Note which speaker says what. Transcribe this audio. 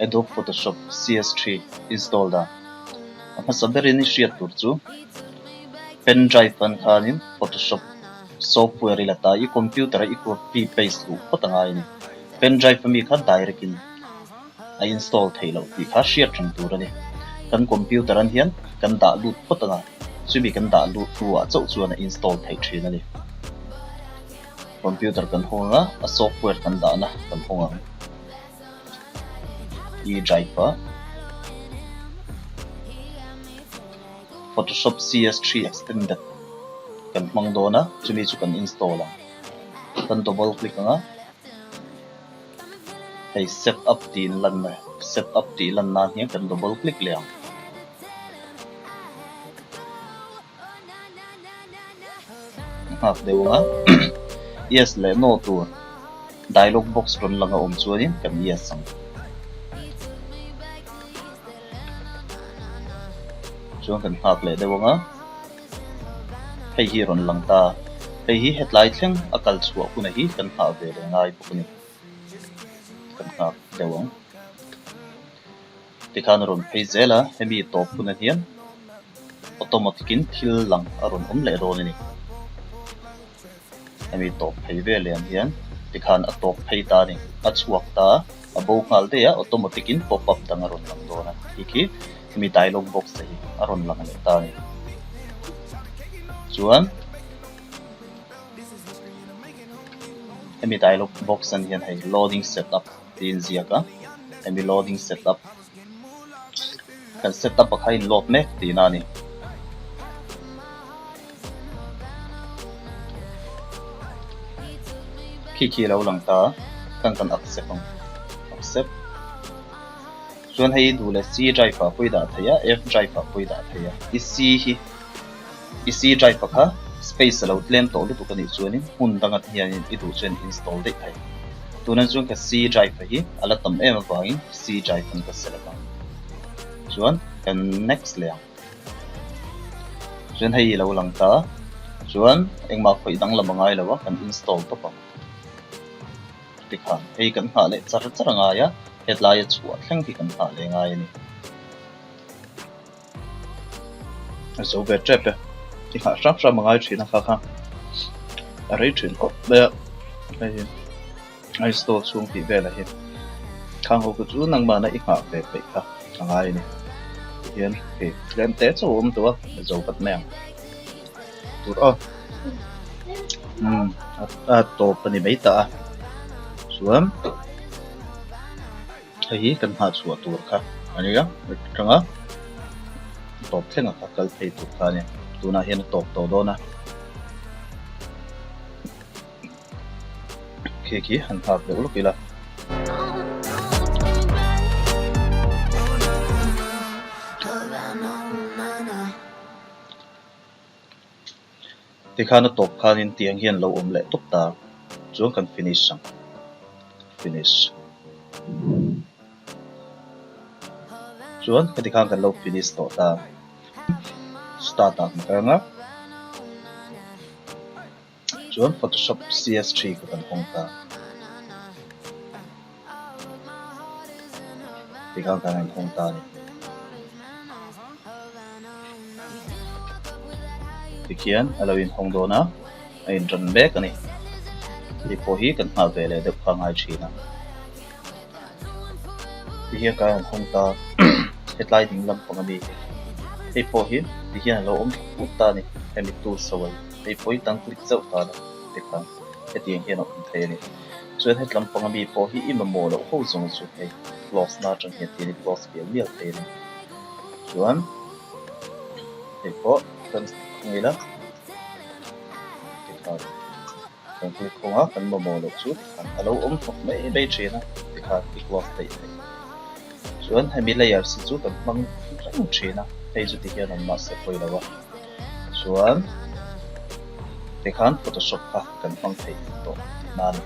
Speaker 1: Adobe Photoshop CS3 install dan. A hmasa berin i hriat tur chu pen drive an khanin Photoshop software i la ta i computer a i copy paste luh phawt a ngai a ni. Pen drive ami kha direct in a install theih loh tih kha hriat reng tur a ni. Kan computer an hian kan dah lut phawt anga chumi kan dah lut hnuah chauh chuan a install theih thin a ni. Computer kan hawng anga a software kan dahna kan hawng ang. E drive a Photoshop CS3 extended kan hmang dawn a chumi chu kan install ang. Kan double click anga. Hei set up tih in lanna set up tih lan nan hian kan double click leh ang. Nghak deuh ang a yes leh no tur dialog box rawn lang a awm chuanin kan yes ang. Chuan kan nghak leh deuh ang a hei hi rawn lang ta hei hi hetlai thleng a kal chhuah hunah hi kan nghah ve leh ngai bawk a ni kan nghak deuh ang tikhan a rawn phei zel a hemi tawp hunah hian automatic in thil lang a rawn awm leh dawn a ni. Hemi tawp phei vel lian hian tikhan a tawp phei ta a ni. A chhuak ta a, a bo nghal daih a, automatic in pop up dang a rawn lang dawn a. Khi khi hemi dialog box te hi a rawn lang leh ta a ni. Chuan hemi dialog box an hian hei loading setup tih a inziak a, hemi loading setup kan setup a kha a inload mek tihna a ni. Khi khi a lo lang ta khan kan accept ang accept chuan hei duh leh C drive ah pawh i dah thei a F drive ah pawh i dah thei a i C hi i C drive ah kha space a lo tlem tawh lutuk a nih chuanin hmun danga te hianin i duh chuan install daih thei tunah chuan ka C drive ah hi a la tam em avangin C drive an ka select ang chuan kan next leh ang. Chuan hei hi lo lang ta chuan engmah khawih danglam a ngai lo a kan install tawp ang tikhan hei kan nghah leh char char a ngai a hetlai a chhuah thleng hi kan nghah leh ngai a ni. A zo ve tep e i nghah hram hram a ngai thin a kha kha a rei thin khawp mai a hei hi a install chhung tih velah hian khang ho te chu nangmahna i nghah ve peih kha a ngai a ni tihian hei tlem te chauh a awm tawh a a zo vat mai ang tur aw umm a tawp a ni mai ta a chuan. Hei hi kan nghah chhuah tur kha a ni a, atanga tawp thleng a kha kal phei tur kha a ni. Tunah hian a tawp tawh dawn a. Khi khi han nghak deuh lawk ila. Tikhan a tawp khanin tiang hian lo awm leh tawp ta chuan kan finish ang finish chuan heti khan kan lo finish tawh ta start ah kan kal ang a chuan photoshop cs three kha kan hawng ta tikhan kan rawn hawng ta a ni. Tikhian a lo inhawng dawn a, a inrem mek a ni. Hei pawh hi kan nghah ve leh deuh kha a ngai thin a. Tihian kan rawn hawng ta hetlai ding lampang a mi hi. Hei pawh hi tihian a lo awm thla put ta a ni. Hemi tools ho a hei pawh hi tan click zauh ta la tikhan hetiang hian a awm thei a ni. Chuan he tlampang ami pawh hi i mamawh loh ho zawng chu hei close na atang hian thil hi close mial mial thei a ni. Chuan hei pawh kan khawng ila tikhan kan click khawng a kan mamawh loh chu tikhan a lo awm thawk mai mai thin a tikhan i close theih thei. Chuan hemi layers hi chu kan hmang reng thin a hei chu tihian awm mahse pawi lo a. Chuan tikhan photoshop kha kan hmang thei tawh tihna a ni.